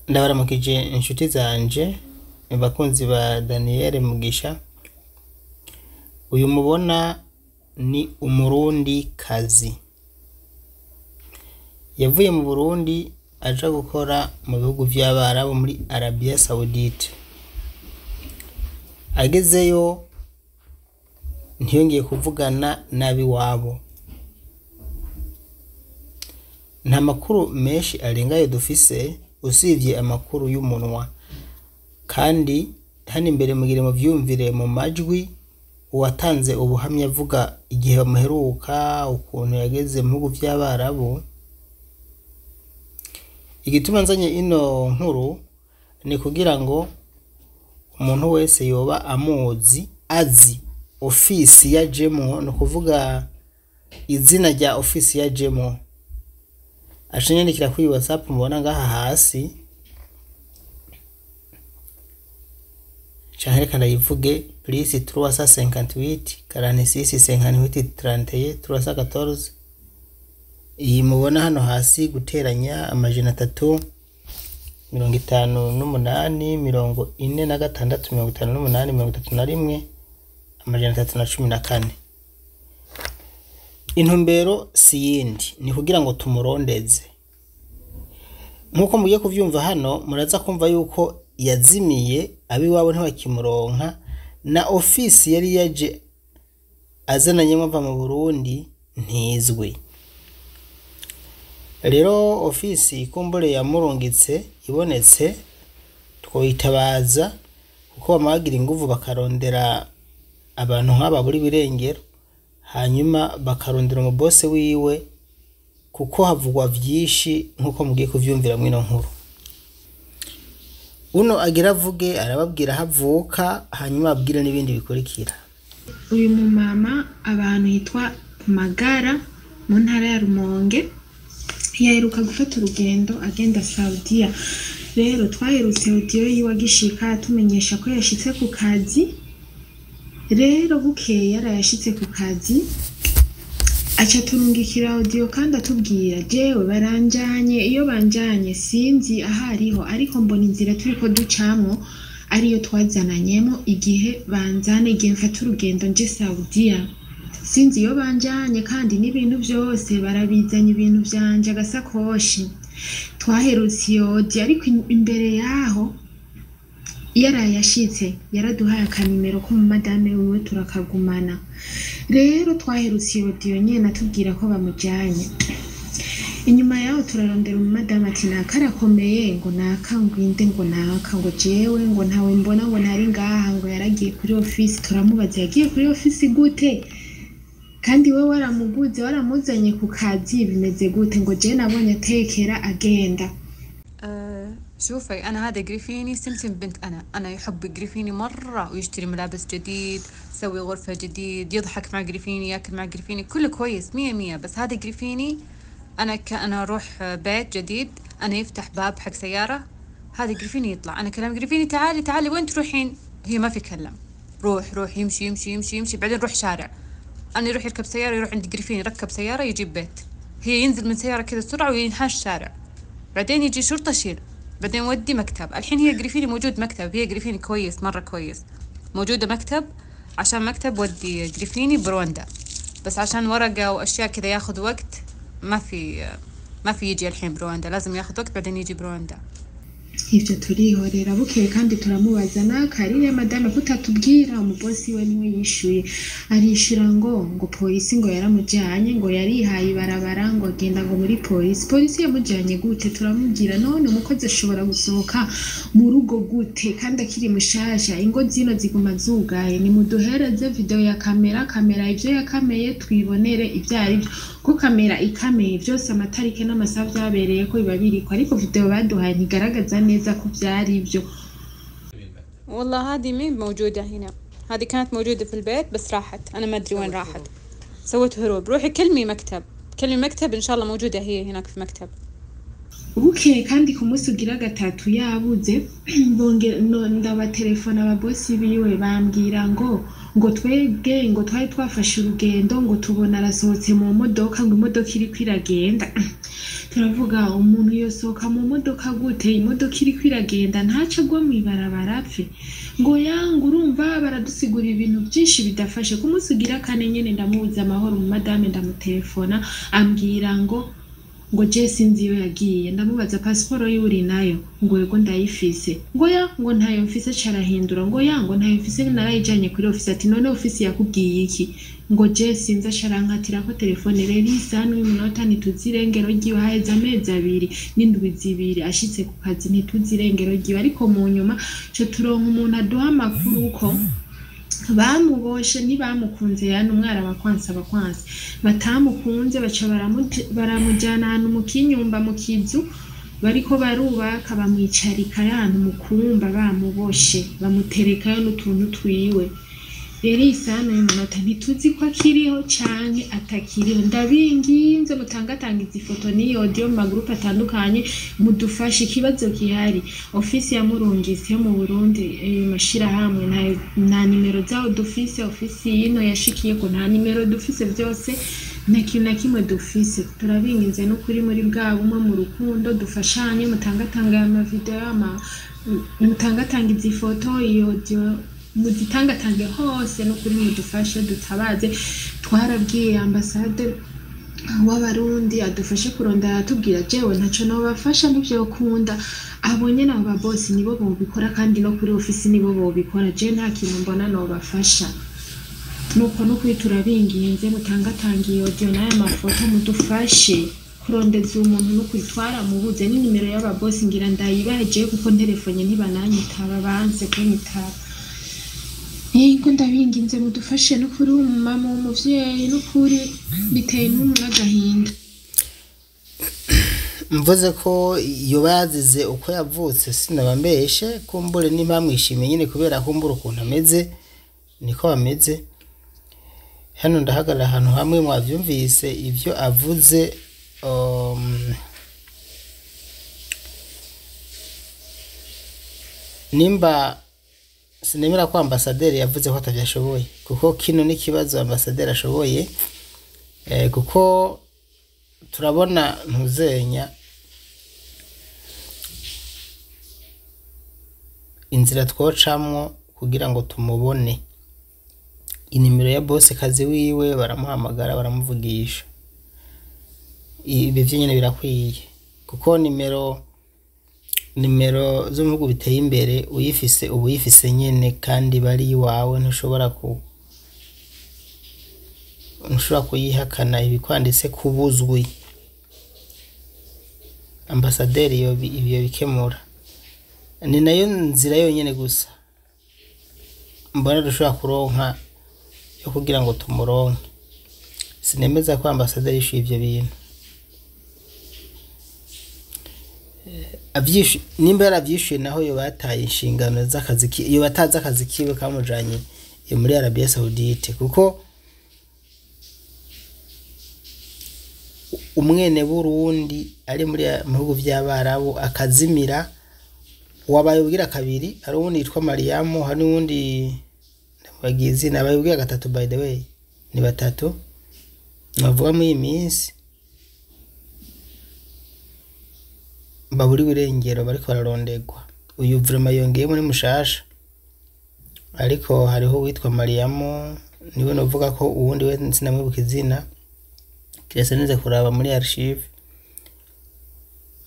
Ndabaramukije inshuti zanje, bakunzi ba Daniel Mugisha. Uyu mubona ni umurundi kazi, yavuye mu Burundi aja gukora mu bihugu vy'Abarabu, muri Arabia Saudite. Agezeyo ntiyongeye kuvugana n'abiwabo. Nta makuru menshi arenga ayo dufise, usivye amakuru y'umunwa. Kandi hano imbere mugire muvyumvire mu majwi uwatanze ubuhamya avuga igihe bamuheruka, ukuntu yageze mu bihugu vy'Abarabu. Igituma nzanye ino nkuru ni kugira ngo umuntu wese yoba amuzi, azi ofisi yajemwo, ni ukuvuga izina rya ofisi yajemwo, aca anyandikira kuri WhatsApp mubona ngaha hasi, canke reka ndayivuge: +358 46 58 31 314. Iyi mubona hano hasi, guteranya 358 46 58 31 314. Intumbero si yindi, ni kugira ngo tumurondeze. Nk'uko mugiye kuvyumva hano, muraza kumva yuko yazimiye, abiwabo ntibakimuronka, na ofisi yari yaje azananyemwo ava mu Burundi ntizwi. Rero ofisi ikumbure yamurungitse ibonetse twoyitabaza, kuko bama bagira inguvu bakarondera abantu nk'aba buri birengero, hanyuma bakarondera umubose wiwe, kuko havugwa vyinshi nk'uko mugiye kuvyumvira mw'ino nkuru. Uno agira avuge, arababwira aho avuka, hanyuma ababwire n'ibindi bikurikira. Uyu mumama abantu yitwa Magara mu ntara ya Rumonge, yaheruka gufata urugendo agenda Saudiya. Rero twaherutse audio yiwe agishika, atumenyesha ko yashitse ku kazi. Rero bukeye yarayashitse ku kazi, aca turungikira audio kandi atubwira: "Jewe baranjanye, iyo banjanye sinzi aho ariho, ariko mbona inzira turiko ducamwo ariyo twazananyemo igihe banzana, igihe mfata urugendo nje Saudiya. Sinzi iyo banjanye, kandi n'ibintu vyose barabizanye, ibintu vyanje, agasakoshi." Twaherutse iyo audio, ariko imbere yaho yaraye ashitse yaraduhaye akanimero k'umumadame wiwe, turakagumana. Rero twaherutse iyo audio nyene atubwira ko bamujanye. Inyuma yaho turarondera umumadame, ati naka arakomeye, ngo naka ngwinde, ngo naka, ngo jewe ngo ntawe mbona, ngo ntari ngaha, ngo yaragiye kuri ofisi. Turamubaza: yagiye kuri ofisi gute kandi we waramuguze, waramuzanye ku kazi, bimeze gute? Ngo jewe nabonye atekera agenda. أه شوفي، أنا هذا جريفيني سمسم بنت، أنا يحب جريفيني مرة، ويشتري ملابس جديد، يسوي غرفة جديد، يضحك مع جريفيني، ياكل مع جريفيني، كله كويس مية مية. بس هذا جريفيني أنا كأنا أروح بيت جديد، أنا يفتح باب حق سيارة، هذا جريفيني يطلع، أنا كلام جريفيني: تعالي تعالي، وين تروحين؟ هي ما في كلام، روح روح، يمشي يمشي يمشي يمشي، بعدين روح شارع، أنا يروح يركب سيارة، يروح عند جريفيني، يركب سيارة، يجيب بيت، هي ينزل من سيارة كذا بسرعة وينحاش شارع، بعدين يجي شرطة شيل، بعدين ودي مكتب. الحين هي جريفيني موجود مكتب، هي جريفيني كويس مرة كويس، موجودة مكتب، عشان مكتب ودي جريفيني برواندا، بس عشان ورقة وأشياء كذا ياخذ وقت، ما في يجي الحين برواندا، لازم ياخذ وقت بعدين يجي برواندا. Ivyo turihorera. Bukeye kandi turamubaza: nakarire madame kutatubwira? Umubosi we niwe yishuye, arishura ngo polisi ngo yaramujanye, ngo yarihaye ibarabara, ngo agenda ngo muri polisi. Polisi yamujanye gute? Turamubwira: none umukozi ashobora gusohoka mu rugo gute kandi akiri mushasha? Ingo zino ziguma zugaye. Nimuduhereze video ya kamera, kamera ivyo yakameye twibonere ivyo arivyo, ko kamera ikameye vyose, amatariki n'amasaha vyabereyeko biba biriko. Ariko video baduhaye ntigaragaza neza ko vyari ivyo. والله هذه مين موجودة هنا، هذه كانت موجودة في البيت بس راحت، أنا ما أدري وين راحت، سوت هروب. روحي كلمي مكتب، كلمي مكتب، إن شاء الله موجودة هي هناك في مكتب. Bukeye kandi ku munsi ugira gatatu yabuze, bongera ndabatelefona, ababosi biwe bambwira ngo twebwe ngo twari twafashe urugendo, ngo tubona arasohotse mu modoka, ngo imodoka iriko iragenda. Turavuga umuntu yosohoka mu modoka gute? Imodoka iriko iragenda ntace agwa mw'ibarabara apfe? Ngo yanga, urumva baradusigurira ibintu vyinshi bidafashe. Ku munsi ugira kane nyene ndamubuza amahoro mu madame, ndamutelefona, ambwira ngo je sinzi iyo yagiye. Ndamubaza pasiporo yiwe uri nayo? Ngo yego ndayifise. Ngo ya, ngo ntayo mfise. Carahindura ngo ya, ngo ntayo mfise, narayijanye kuri ofisi. Ati none ofisi yakubwiye iki? Ngo je sinzi. Acarankatirako telefone. Rero isaha n'umunota ntituzi irengero ryiwe. Haheze amezi 2 n'indwi 2 ashitse ku kazi, ntituzi irengero ryiwe. Ariko mu nyuma co turonka umuntu aduha amakuru ko bamuboshe, ntibamukunze, yani umwara abakwanse abakwanse batamukunze, baca baramujyana ahantu mu kinyumba, mu kizu bariko barubaka, bamwicarika ahantu mu kumba bamuboshe, bamuterekayo n'utuntu twiwe. Rero iyi saha n'uyu munota ntituzi ko akiriho canke atakiriho. Ndabinginze mutangatanga izi foto n'iyo audio mu magurupe atandukanye, mudufashe. Ikibazo gihari, ofisi ya Murungisi yo mu Burundi, mashirahamwe nta nimero zawo dufise. Ofisi yino yashikiyeko nta nimero dufise, vyose nta kintu na kimwe dufise. Turabinginze n'ukuri, muri bwa bumwe, mu rukundo, dufashanye, mutangatanga aya mavideo, mutangatanga izi foto, iyo audio muzitangatange hose n'ukuri, mudufashe dutabaze. Twarabwiye ambasade w'Abarundi adufashe kurondera, aratubwira jewe ntaco nobafasha, ntivyokunda, abo nyene abo babosi nibo bobikora, kandi no kuri ofisi nibo bobikora, je nta kintu mbona nobafasha. Nuko nukuri turabinginze mutangatanga iyo audio n'aya mafoto, mudufashe kurondeza uyu muntu. Nukuri twaramubuze, n'inimero y'ababosi ngira ndayibahe jewe, kuko nterefonye ntibananyitaba, banse kunyitaba. Yego, ndabinginze mudufashe nukuri, umumama w'umuvyeyi, nukuri biteye n'umuntu n'agahinda. Mvuze ko yoba yazize uko yavutse sinaba mbeshe. Kumbure ntibamwishimiye nyine kubera kumbura ukuntu ameze, niko bameze. Hano ndahagarara ahantu hamwe, mwavyumvise ibyo avuze. Nimba sinemera ko ambasaderi yavuze ko atavyashoboye, kuko kino ni ikibazo ambasaderi ashoboye, kuko turabona ntuzenya inzira twocamwo kugira ngo tumubone. Inimero ya bose kazi wiwe, baramuhamagara, baramuvugisha, ibi vyonyene birakwiye, kuko nimero zo mu bihugu biteye imbere uyifise uba uyifise nyene, kandi bari iwawe, ntushobora kuyihakana ibikwanditse kubuzwi. Ambasaderi ibyo bikemura, ni nayo nzira yonyene gusa mbona dushobora kuronka yo kugira ngo tumuronke. Sinemeza ko ambasaderi yishuye ivyo bintu. Nimba yaravyishuye naho yoba yataye inshingano z'akazi, yoba atazi akazi kiwe kamujanye iyo muri Arabia Saudite, kuko umwene Burundi ari muri mu bihugu vy'Abarabu akazimira, wabaye ugira kabiri. Hari uwundi yitwa Mariamu, hari n'uwundi ndamubagiye izina, abaye ugira gatatu. By the way, ni batatu bavuga muri iyi minsi baburiwe irengero, bariko bararondegwa. Uyu vraiment yongeyemo ni mushasha, ariko hariho uwitwa Mariamu niwe novuga ko uwundi we sinamwibuka izina, kiretse nize kuraba muri archive.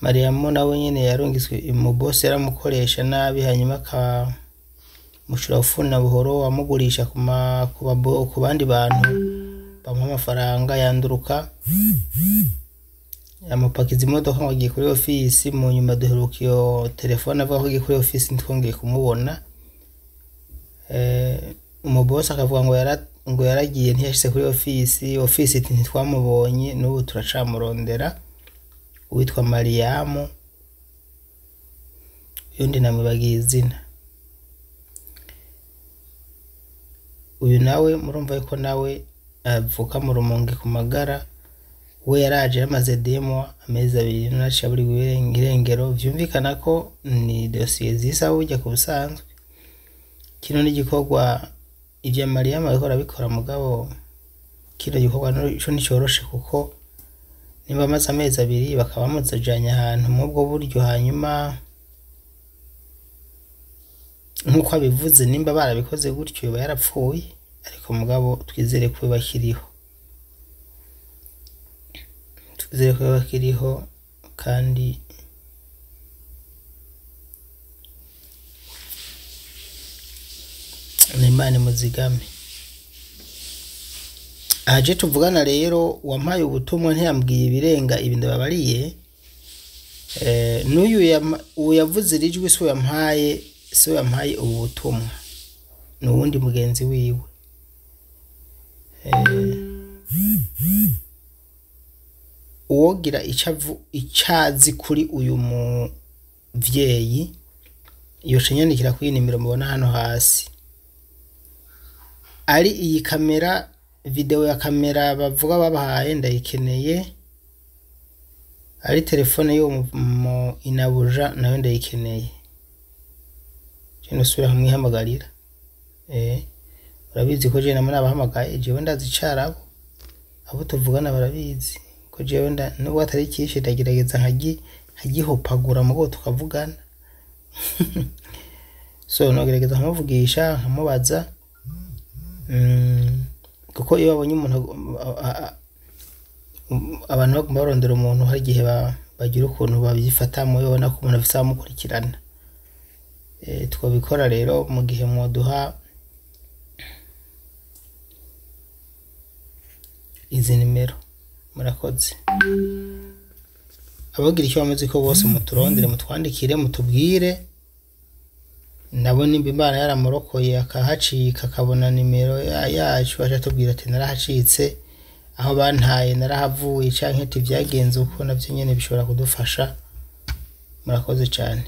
Mariamu nawe nyene yarungiswe mu boss, yaramukoresha nabi, hanyuma akamushura ufuna buhoro, amugurisha ku bandi bantu bamuha amafaranga, yanduruka amupakiza imodoka ngo agiye kuri ofisi. Mu nyuma duheruka iyo telefone avuga ko agiye kuri ofisi, ntitwongeye kumubona. Umubosi akavuga ngo yaragiye ntiyashitse kuri ofisi, ofisi iti ntitwamubonye, n'ubu turacamurondera. Uwitwa Mariamu, uyundi namwibagiye izina. Uyu nawe murumva yuko nawe avuka mu Rumonge ku Magara, we yaraje yamaze demo amezi 2, none aciye aburirwa irengero. Vyumvikana ko ni dosiye zisa burya ku busanzwe. Kino ni igikorwa ivya Mariamu ariko arabikora, mugabo kino gikorwa co nticoroshe, kuko Nimba amaze amezi 2 bakaba bamujanye ahantu muri ubwo buryo, hanyuma nk'uko abivuze nimba barabikoze gutyo yoba yarapfuye, ariko mugabo twizere ko bakiriho, twizere ko bakiriho kandi n'Imana imuzigame. Aha je tuvugana rero wampaye ubutumwa ntiyambwiye ibirenga ibi ndababariye. N'uyu uwo yavuze iri jwi si we yampaye ubu butumwa, ni uwundi mugenzi wiwe. Uwogira ico azi kuri uyu muvyeyi yoca anyandikira kuri iyi nimero mubona hano hasi. Ari iyi kamera, video ya kamera bavuga babahaye ndayikeneye, ari telefone y'uwo mu inabuja nayo ndayikeneye. Je nosubira nkamwihamagarira. Urabizi ko je nama nabahamagaye, jewe ndazi icarabo, abo tuvugana barabizi ko jewe nubwo atari cyinshi ndagerageza nkagihopagura mugabo tukavugana. So nogerageza nkamuvugisha nkamubaza, kuko iyo babonye umuntu abantu baguma barondera umuntu, hari igihe bagira ukuntu babyifatamo, iyo babona ko umuntu afise abamukurikirana. Twobikora rero mu gihe mwoduha izi nimero. Murakoze. Abagira icyo bamaze ko bose muturondere, mutwandikire, mutubwire. Nabo nimba Imana yaramurokoye akahacika akabona nimero yacu, aca atubwira ati narahacitse, aho bantaye narahavuye, canke ati vyagenze uko, navyo nyene bishobora kudufasha. Murakoze cane.